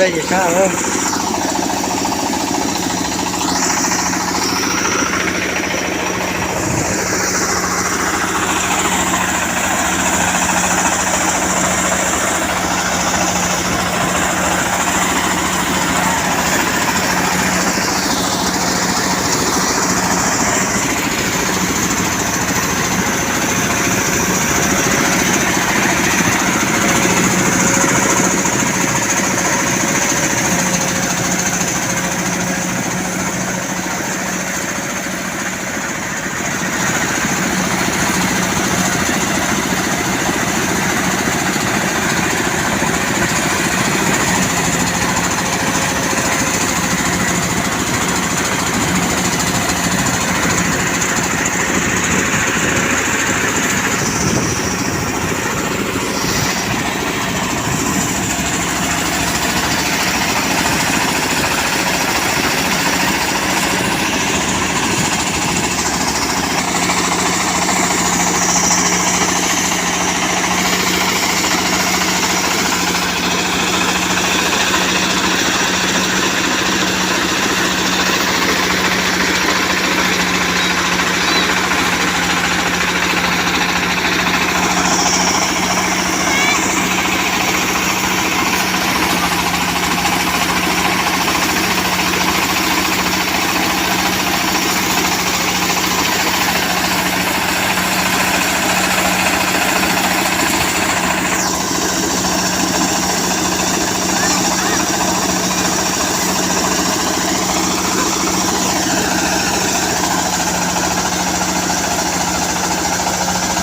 Ces sab lawm.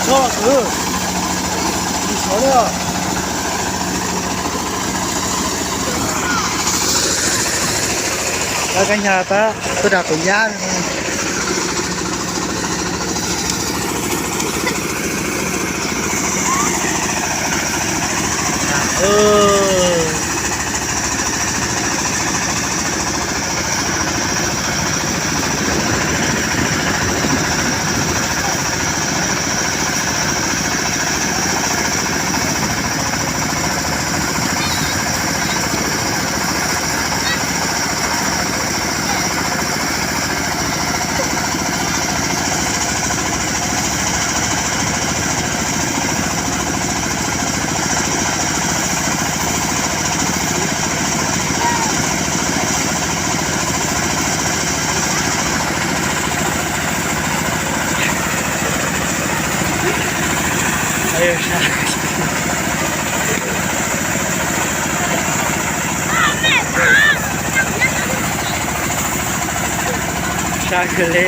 Txhob los kwv, tsis sov li os. Tab kab nyag tab tuaj dag quav nyab. Sab kawg li.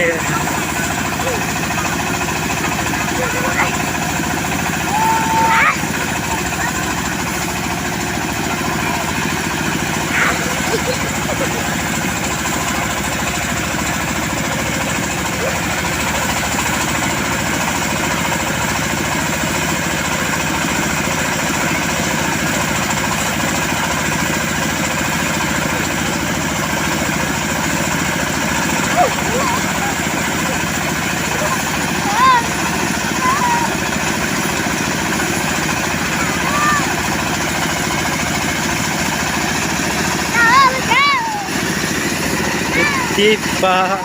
Kwv tij pab,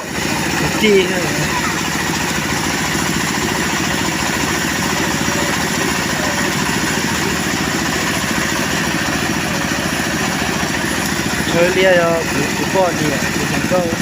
kwv tij. Thawj liaj yog kuv poj niam, kuv hluas nkauj.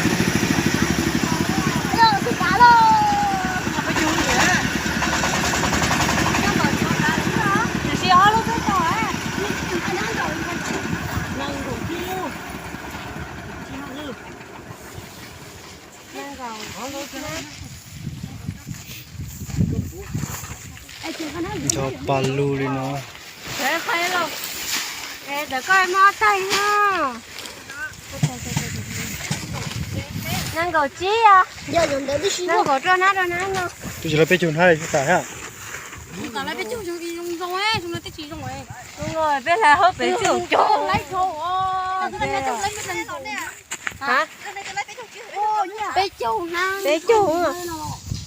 Nco pa lug li no. Nees nkaum tsib os. Nees nkaum rau nab rau nab no. Twb tsis lawv peb caug hnab li tas thiab. Peb hlais hauv peb caug. Peb caug hnab. Peb caug.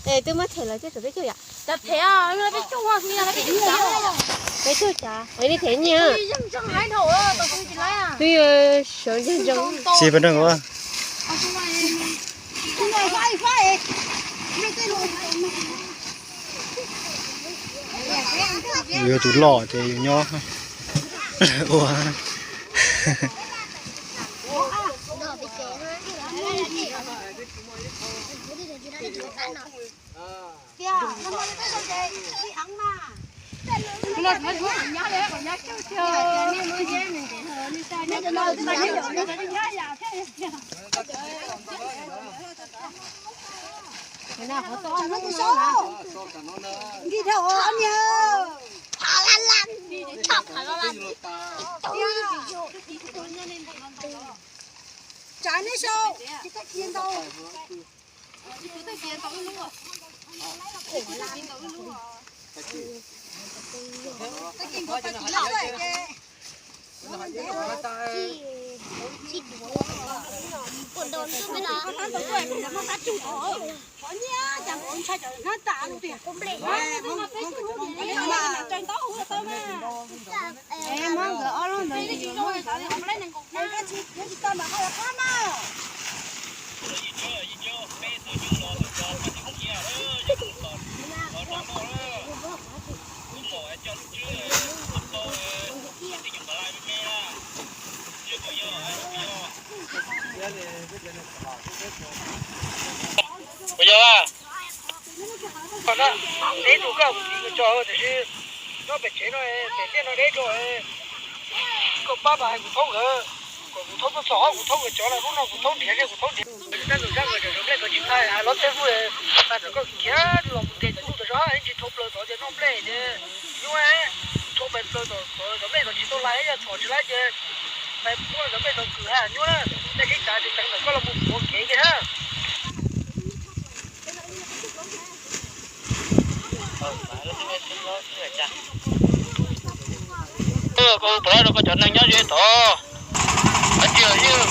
Es twb muab them lawv thiab, tshuav peb caug yom. Cov them, peb caug, peb caug. Peb tuaj cas, peb li them nyiaj. Twb yog sawv ntseeg ntseeg. Tsis peb nrog kuv. Yus yog tus loj ces yus nyob ua. Tsav neb sau, tsis tau cia ntau. Puas yog? Deb rau koj kuv tsis tso, tiam sis nyob pem tsev no pem tiaj no deb rau. Koj pab mas hais kuv thaub nkawd, kom kuv thaub tuaj txog, kuv thaub nkawd cov lawm, hnub no kuv thaub nrhiav thiab kuv thaub nrhiav. Tab tus zaj nkawd tseem zoo nplej tod tsis tag, hais los tej hnub pas ntawm koj khiav los mus ntes cov ntug tau zog, ib ntsis dhau plaws tod ces noj nplej ces nyuaj, dhau pais plaws tod cov nplej tod tsis tau lais, yog txhom tsis lais ces pais muab cov nplej tod kwm ha nyuaj na. Tej kev tas tsis teev ntawm koj los mus puav kev ces na. Koj puas rau koj cov neeg nyob ze tod. Hais tias ib